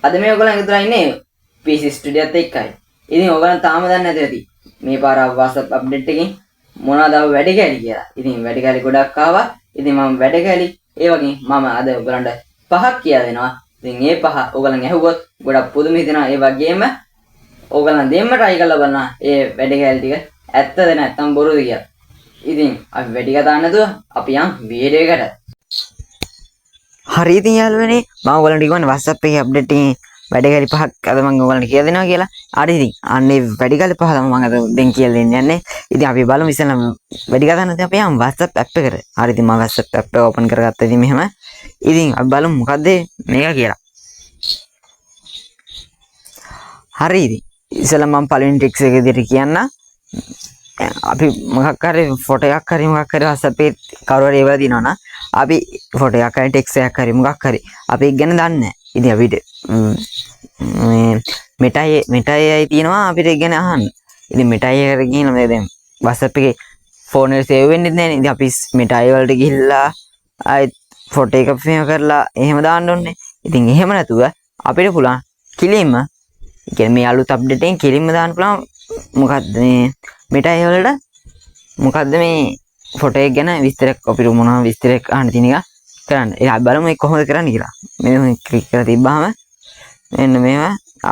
අද මේ ඔයගොල්ලන් එකතු වෙලා ඉන්නේ PC Studio එකත් එක්කයි. ඉතින් ඔයගොල්ලන් තාම දන්නේ නැතුව ඇති මේ පාර WhatsApp update එකෙන් මොනවද ආව වැඩ කැලි කියලා. ඉතින් වැඩ කැලි ගොඩක් ආවා. ඉතින් මම වැඩ කැලි ඒ වගේ මම අද ඔයගොල්ලන්ට පහක් කියලා දෙනවා. ඉතින් ඒ පහ ඔයගොල්ලන් ඇහුවොත් ගොඩක් පුදුම හිතෙනවා. ඒ වගේම ඔයගොල්ලන් දෙන්න try කරලා බලනවා ඒ වැඩ කැලි ටික ඇත්තද නැත්නම් බොරුද කියලා. ඉතින් අපි වැඩි කතා නැතුව අපි යන් වීඩියෝ එකට. හරි ඉතින් යාළුවනේ මම ඔයගොල්ලන්ට කිව්වනේ WhatsApp එකේ අප්ඩේට් එකේ වැඩ කැලි පහක් අද මම ඔයගොල්ලන්ට කියලා දෙනවා කියලා. හරි ඉතින් අන්න ඒ වැඩ කැලි පහ තමයි මම අද දැන් කියලා දෙන්න යන්නේ. ඉතින් අපි බලමු ඉස්සෙල්ලාම වැඩි කතා නැතුව අපි යමු WhatsApp app එකට. හරි ඉතින් මම WhatsApp app එක ඕපන් කරගත්තා ඉතින් මෙහෙම. ඉතින් අපි බලමු මොකද්ද මේක කියලා. හරි ඉතින් ඉස්සෙල්ලාම මම පළවෙනි ට්‍රික්ස් එක විදිහට කියන්න. අපි මොකක් හරි ෆොටෝ එකක් හරි මොකක් හරි WhatsApp එකේ කවුරු හරි ඒවලා දිනවා නම් අපි ෆොටෝ එකක් හරි ටෙක්ස්ට් එකක් හරි මොකක් හරි අපි ඒක ගැන දන්නේ නැහැ. ඉතින් අපිට මේ මෙටා AI තියෙනවා අපිට ඒක ගැන අහන්න. ඉතින් මෙටා AI එකට ගිහින් මේ දැන් WhatsApp එකේ ෆෝන් එකේ සේව් වෙන්නේ නැහැ නේ. ඉතින් අපි මෙටා AI වලට ගිහිල්ලා ආයෙත් ෆොටෝ එක ෆ්‍රේම් කරලා එහෙම දාන්න ඕනේ. ඉතින් එහෙම නැතුව අපිට පුළුවන් කිලින්ම, ඒ කියන්නේ මේ අලුත් අප්ඩේට් එකෙන් කිලින්ම දාන්න පුළුවන් මොකද්ද මේ මෙටා AI වලට මොකද්ද මේ ෆොටෝ එක ගැන විස්තරයක් අපිට මොනවා විස්තරයක් අහන්න තියෙන එක කරන්න. ඒ අපි බලමු ඒක කොහොමද කරන්නේ කියලා. මේ ක්ලික් කරලා තිබ්බහම මෙන්න මේව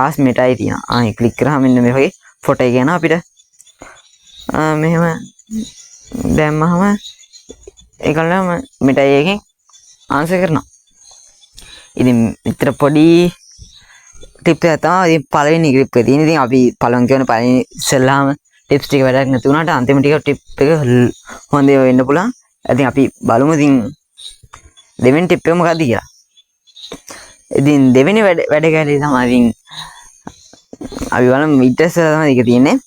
ආස් මෙටා AI තියෙනවා. ඒ ක්ලික් කරාම මෙන්න මේ වගේ ෆොටෝ එක එනවා අපිට. මෙහෙම දැම්මහම ඒකලම මෙටා AI එකෙන් ආන්සර් කරනවා. ඉතින් විතර පොඩි ටිප් එකක් තමයි ඉතින් පළවෙනි ක්ලිප් එක තියෙන්නේ. ඉතින් අපි පළවෙනි කියවන පළවෙනි ඉස්සෙල්ලාම ටිප්ස් ටික වැඩක් නැති වුණාට අන්තිම ටික ටිප් එක හොඳ ඒවා වෙන්න පුළුවන්. ඉතින් අපි බලමු ඉතින් දෙවෙනි ටිප් එක මොකද්ද කියලා. ඉතින් දෙවෙනි වැඩ කැලේ තමයි ඉතින් අපි බලමු ඊට ඉස්සෙල්ලා තමයි ඒක තියෙන්නේ.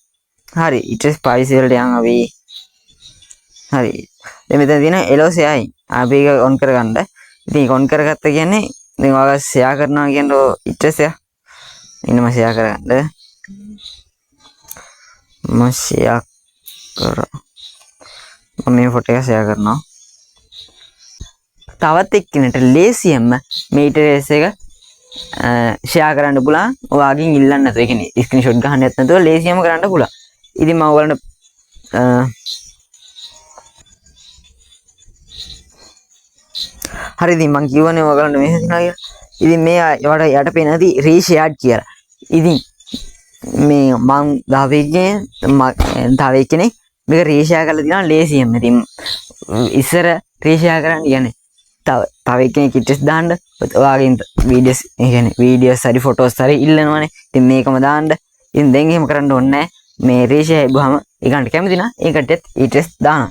හරි ඊට පස්සේ ප්‍රයිස් වලට යන් අපි. හරි දැන් මෙතන තියෙන එලෝ ෂෙයාර් අපි ඒක ඔන් කරගන්න. ඉතින් ඒක ඔන් කරගත්ත කියන්නේ දැන් ඔයාලා ෂෙයා කරනවා කියන්නේ ඔය ඊට පස්සේ ඉන්න මම ෂෙයා කරගන්න. මම ෂෙයා කරා. මම මේ ෆොටෝ එක ෂෙයා කරනවා. තවත් එක්කෙනෙක්ට ලේසියෙන්ම මේ ඊට එක ෂෙයා කරන්න පුළුවන්. ඔයාගෙන් ඉල්ලන්න නැතුව. ඒ කියන්නේ ස්ක්‍රීන්ෂොට් ගහන්නත් නැතුව ලේසියෙන්ම කරන්න පුළුවන්. ඉතින් මම ඔයාලන්ට හරි ඉතින් මං කියවනේ ඔයාලන්ට මෙහෙම තියනවා කියලා. ඉතින් මේ ඔයාලට යට පේනදී රීෂෙයාඩ් කියලා. ඉතින් මේ මං තව එක්කෙනෙක් මේක රීෂෙයා කරලා තියනවා ලේසියෙන්ම. ඉතින් ඉස්සර රීෂෙයා කරන්න කියන්නේ තව එක්කෙනෙක් ඉන්ට්‍රෙස්ට් දාන්න ඔයාගෙන් වීඩියෝස්, ඒ කියන්නේ වීඩියෝස් හරි ෆොටෝස් හරි ඉල්ලනවනේ. ඉතින් මේකම දාන්න. ඉතින් දැන් එහෙම කරන්න ඕනේ නෑ. මේ රීෂෙයා ඉබ්බහම ඒකට කැමති නම් ඒ කට්ටියත් ඉන්ට්‍රෙස්ට් දානවා.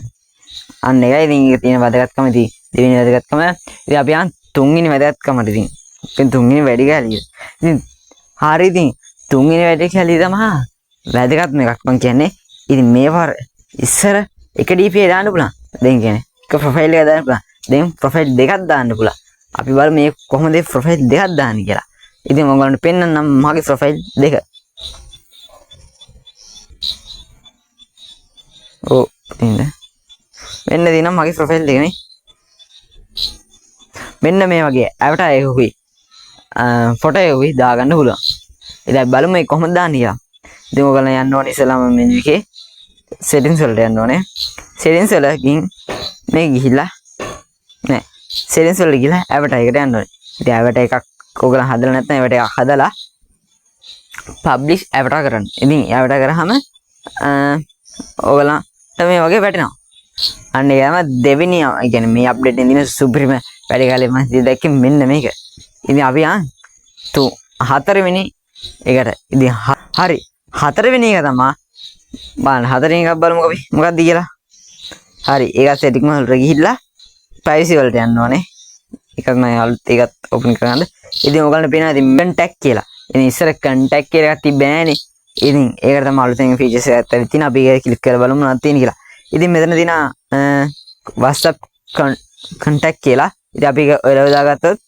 අන්න ඒකයි ඉතින් ඒකේ තියෙන වැදගත්කම. ඉතින් දෙවෙනි වැදගත්කම. ඉතින් අපි යන් තුන්වෙනි වැදගත්කමට. ඉතින් ඉතින් තුන්වෙනි වැඩි කැලිය. ඉතින් හරි ඉතින් තුන්වෙනි වැඩි කැලිය තමයි වැදගත්ම එකක් මං කියන්නේ. ඉතින් මේ පාර ඉස්සර එක DP දාන්න පුළුවන්. දැන් කියන්නේ එක ප්‍රොෆයිල් එකක් දාන්න පුළුවන්. දැන් ප්‍රොෆයිල් දෙකක් දාන්න පුළුවන්. අපි බලමු මේ කොහොමද මේ ප්‍රොෆයිල් දෙකක් දාන්නේ කියලා. ඉතින් මම ඔයාලන්ට පෙන්නන්නම් මගේ ප්‍රොෆයිල් දෙක. ඔව් ඉන්න. මෙන්න තියෙනවා මගේ ප්‍රොෆයිල් දෙක නේ. මෙන්න මේ වගේ ඇවටාර් එකකුයි, ෆොටෝ එකකුයි දාගන්න පුළුවන්. ඉතින් අපි බලමු මේ කොහොමද දාන්නේ කියලා. ඉතින් ඔයගොල්ලෝ යන්න ඕනේ ඉස්සෙල්ලාම මෙනු එකේ සෙටින්ග්ස් වලට යන්න ඕනේ. සෙටින්ග්ස් වල ගිහින් මේ ගිහිල්ලා නෑ සෙටින්ග්ස් වලට ගිහිල්ලා ඇවටාර් එකට යන්න ඕනේ. ඉතින් ඇවටාර් එකක් ඔයගොල්ලෝ හදලා නැත්නම් ඇවටාර් එකක් හදලා පබ්ලිෂ් ඇවටාර් කරන්න. ඉතින් ඇවටාර් කරාම, ඔයගොල්ලන්ට මේ වගේ වැටෙනවා. අන්න ඒ තමයි දෙවෙනි, ඒ කියන්නේ මේ අප්ඩේට් එකෙන් දින සුපිරිම වැඩ කාලේ මම ඉතින් දැක්කේ මෙන්න මේක. ඉතින් අපි ආ හතරවෙනි එකට. ඉතින් හරි හතරවෙනි එක තමයි බලන්න. හතරවෙනි එකක් බලමුකෝ අපි මොකක්ද කියලා. හරි ඒකත් සෙටින්ග් වලට ගිහිල්ලා ප්‍රයිවසි වලට යන්න ඕනේ. ඒකත් මම අලුත් ඒකත් ඕපන් කරගන්න. ඉතින් ඔයගොල්ලන්ට පේනවා ඉතින් කන්ටැක්ට් කියලා. ඉතින් ඉස්සර කන්ටැක්ට් කියලා එකක් තිබ්බේ නෑනේ. ඉතින් ඒකට තමයි අලුතෙන් ෆීචර්ස් එකක් ඇවිත් තියෙන්නේ. අපි ඒක ක්ලික් කරලා බලමු මොනවද තියෙන්නේ කියලා. ඉතින් මෙතන තියෙනවා, WhatsApp contact කියලා. ඉතින් අපි ඒක ඔයාලා දාගත්තොත්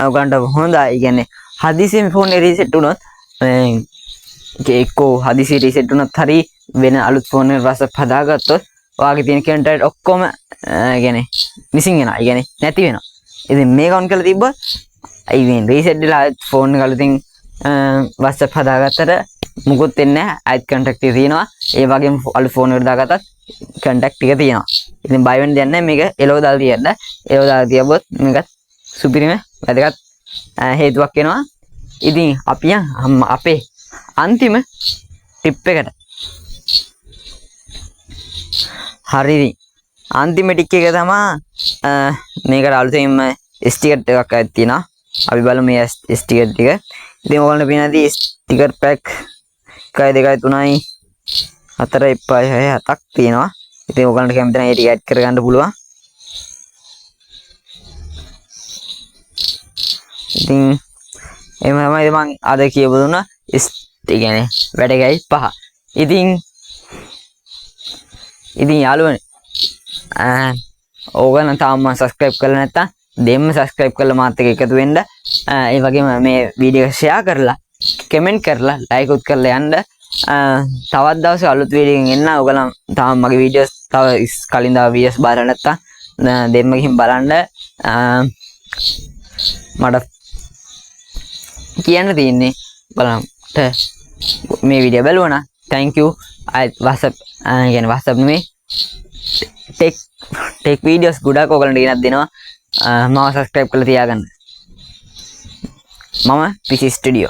ඔයගොල්ලන්ට හොඳයි. ඒ කියන්නේ හදිසියෙන් ෆෝන් එක රීසෙට් වුණොත්, එක්කෝ හදිසියෙන් රීසෙට් වුණොත් හරි වෙන අලුත් ෆෝන් එකක් WhatsApp හදාගත්තොත් ඔයාගේ තියෙන කන්ටැක්ට් ඔක්කොම, ඒ කියන්නේ මිසින් වෙනවා. ඒ කියන්නේ නැති වෙනවා. ඉතින් මේක ඔන් කරලා තිබ්බොත් ඉතින් රීසෙට් වෙලා ආයෙත් ෆෝන් එක අලුතින් WhatsApp හදාගත්තට මුකුත් වෙන්නේ නැහැ. ආයෙත් කන්ටැක්ට් ටික තියෙනවා. ඒ වගේම අලුත් ෆෝන් එකට දාගත්තත් කන්ටැක්ට් ටික තියෙනවා. ඉතින් බය වෙන්න දෙයක් නැහැ. මේක එලව දාලා තියන්න. එලව දාලා තියවොත් මේකත් සුපිරිම වැදගත් හේතුවක් වෙනවා. ඉතින් අපි යන් අපේ අන්තිම ටිප් එකට. හරි ඉතින් අන්තිම ටික් එක තමා මේකට අලුතින්ම ස්ටිකර් එකක් ආයෙත් තියෙනවා. අපි බලමු මේ ස්ටිකර් ටික. ඉතින් ඔයාලට පේනවා ඇති ස්ටිකර් පැක් 1 2 3 4 5 6 7ක් තියෙනවා. ඉතින් ඔයාලට කැමති නම් ඒ ටික ඇඩ් කරගන්න පුළුවන්. ඉතින් එහෙම තමයි ඉතින් මං අද කියපු දුන්නා ඒ කියන්නේ වැඩ ගැයි පහ. ඉතින් ඉතින් යාළුවනේ ඕගොල්ලන් තාම මම සබ්ස්ක්‍රයිබ් කරලා නැත්තම් දෙන්න සබ්ස්ක්‍රයිබ් කරලා මාත් එක්ක එකතු වෙන්න. ඒ වගේම මේ වීඩියෝ එක ෂෙයා කරලා කමෙන්ට් කරලා ලයික් උත් කරලා යන්න. තවත් දවසක අලුත් වීඩියෝ එකකින් එන්න. ඔයගොල්ලන් තාම මගේ වීඩියෝස් තව කලින් දාපු වීඩියෝස් බලලා නැත්තම් දෙන්න ගිහින් බලන්න. මට කියන්න තියෙන්නේ බලන්න මේ වීඩියෝ බැලුවා නම් thank you. ආයෙත් WhatsApp, කියන්නේ WhatsApp නෙමෙයි ටෙක් වීඩියෝස් ගොඩක් ඔයගොල්ලන්ට ගෙනත් දෙනවා. මාව සබ්ස්ක්‍රයිබ් කරලා තියාගන්න. මම PC Studio.